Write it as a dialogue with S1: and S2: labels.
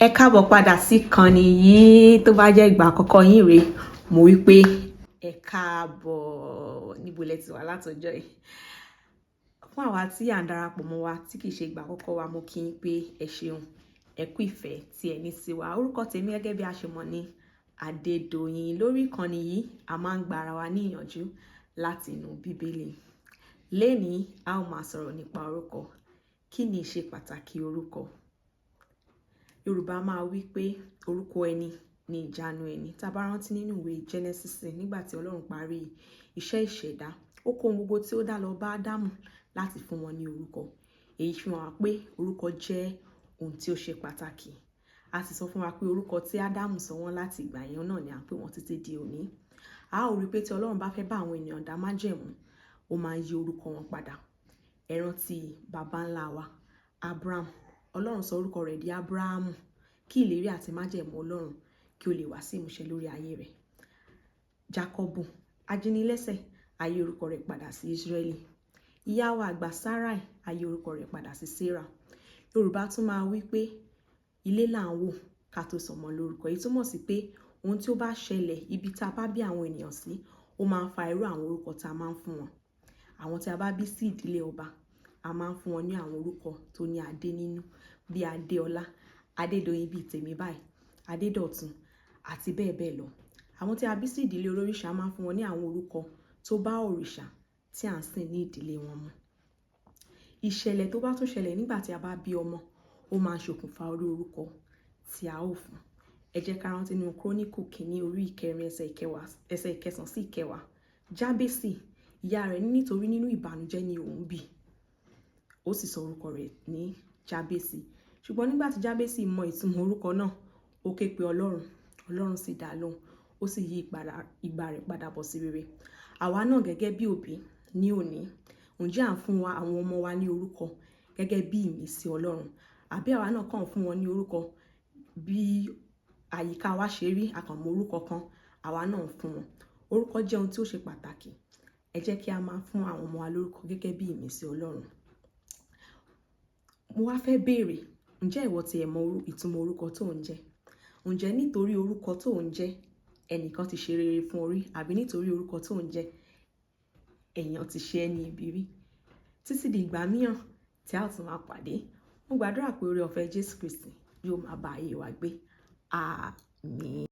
S1: Ẹ káàbọ̀ padà sí ìkànnì yìí. Tó bá jẹ́ ìgbà àkọ́kọ́ yín rèé, mo wí pé ẹ káàbọ̀. Níbo lẹ ti wà látọjọ́ yìí? Fún àwa tí à ń darapọ̀ mọ́ wa tí kìí ṣe ìgbà àkọ́kọ́ wa, mo kí yín pé ẹ ṣeun, ẹ kú ìfẹ́ tí ẹ ní sí wa. Orúkọ tèmi, gẹ́gẹ́ bí a ṣe mọ̀, ní Adédoyin. Lórí ìkànnì yìí, a máa ń gba ara wa ní ìyànjú láti inú Bíbélì. Lénìí, a ó máa sọ̀rọ̀ nípa orúkọ. Kí ni ìṣe pàtàkì orúkọ? Yorùbá máa wí pé orúkọ ẹni ní ìjánu ẹni. Tá a bá rántí nínú ìwé Genesis, nígbà tí Ọlọ́run parí iṣẹ́ ìṣẹ̀dá, ó kó ohun gbogbo tí ó dá lọ bá Ádámù láti fún wọn ní orúkọ. Èyí fi hàn wá pé orúkọ jẹ́ ohun tí ó ṣe pàtàkì. A sì sọ fún wa pé orúkọ tí Ádámù sọ wọ́n láti ìgbà yẹn náà ni à ń pè wọ́n títí di òní. A ó rí pé tí Ọlọ́run bá fẹ́ bá àwọn ènìyàn dá májẹ̀mú, ó máa ń yí orúkọ wọn padà. Ẹ rántí baba ńlá wa Abraham. Ọlọ́run sọ orúkọ rẹ̀ di Abrahamu kí ìlérí àti májẹ̀mú Ọlọ́run kí ó lè wá sí ìmúṣẹ lórí ayé rẹ̀. Jákọ́bù ajínílẹ́sẹ̀, a yí orúkọ rẹ̀ padà sí Israẹli. Ìyá wa àgbà Sarai, a yí orúkọ rẹ̀ padà sí Sarah. Yorùbá tún máa wí pé ilé là ń wò ká tó sọmọ lórúkọ. Èyí túmọ̀ sí pé ohun tí ó bá ṣẹlẹ̀, ibi tá a bá bí àwọn ènìyàn sí, ó máa ń fa irú àwọn orúkọ tá a máa ń fún wọn. Àwọn tí a bá bí sí ìdílé ọba, a máa ń fún wọn ní àwọn orúkọ tó ní adé nínú, bíi Adéọlá, Adédoyin bíi tèmi báyìí, Adédọ̀tun àti bẹ́ẹ̀ bẹ́ẹ̀ lọ. Àwọn tí a bí sí ìdílé olóríṣà, a máa ń fún wọn ní àwọn orúkọ tó bá òrìṣà tí à ń sìn ní ìdílé wọn mu. Ìṣẹ̀lẹ̀ tó bá tún ṣẹlẹ̀ nígbà tí a bá bí ọmọ, ó máa ń ṣokùnfà irú orúkọ tí a ó fún. Ẹ jẹ́ ká rántí nínú Króníkù kìíní orí ìkẹrin, ẹsẹ̀ ìkẹwàá, ẹsẹ̀ ìkẹsàn sí ìkẹwàá. Jábésì, ìyá rẹ̀ ní nítorí nínú ìbànújẹ́ ni òun bí, ó sì sọ orúkọ rẹ̀ ní Jábésì. Ṣùgbọ́n nígbà tí Jábésì mọ ìtumọ̀ orúkọ náà, ó ké pe Ọlọ́run, Ọlọ́run sì dá lóhùn, ó sì yí ìgbà rẹ̀ padà bọ̀ sí rere. Àwa náà gẹ́gẹ́ bí òbí ní òní, ǹjẹ́ à ń fún wa àwọn ọmọ wa ní orúkọ gẹ́gẹ́ bí ìmísí Ọlọ́run, àbí àwa náà kàn fún wọn ní orúkọ bí àyíká wa ṣe rí, a kàn mọ orúkọ kan, àwa náà ń fún wọn? Orúkọ jẹ́ ohun tí ó ṣe pàtàkì. Ẹ jẹ́ kí a máa fún àwọn ọmọ wa lórúkọ gẹ́gẹ́ bí ìmísí Ọlọ́run. Mo wá fẹ́ béèrè, ǹjẹ́ ìwọ ti ẹ̀ mọ ìtumọ̀ orúkọ tó ń jẹ́? Ǹjẹ́ nítorí orúkọ tó ń jẹ́, ẹnìkan ti ṣe rere fún ọ rí, àbí nítorí orúkọ tó ń jẹ́, èèyàn ti ṣe ẹ́ ní ibi rí? Títí di ìgbà mìíràn tí a ó tún máa pàdé, mo gbàdúrà pé oore ọ̀fẹ́ Jésù Kristi yóò máa bá ayé wa gbé. Àmín.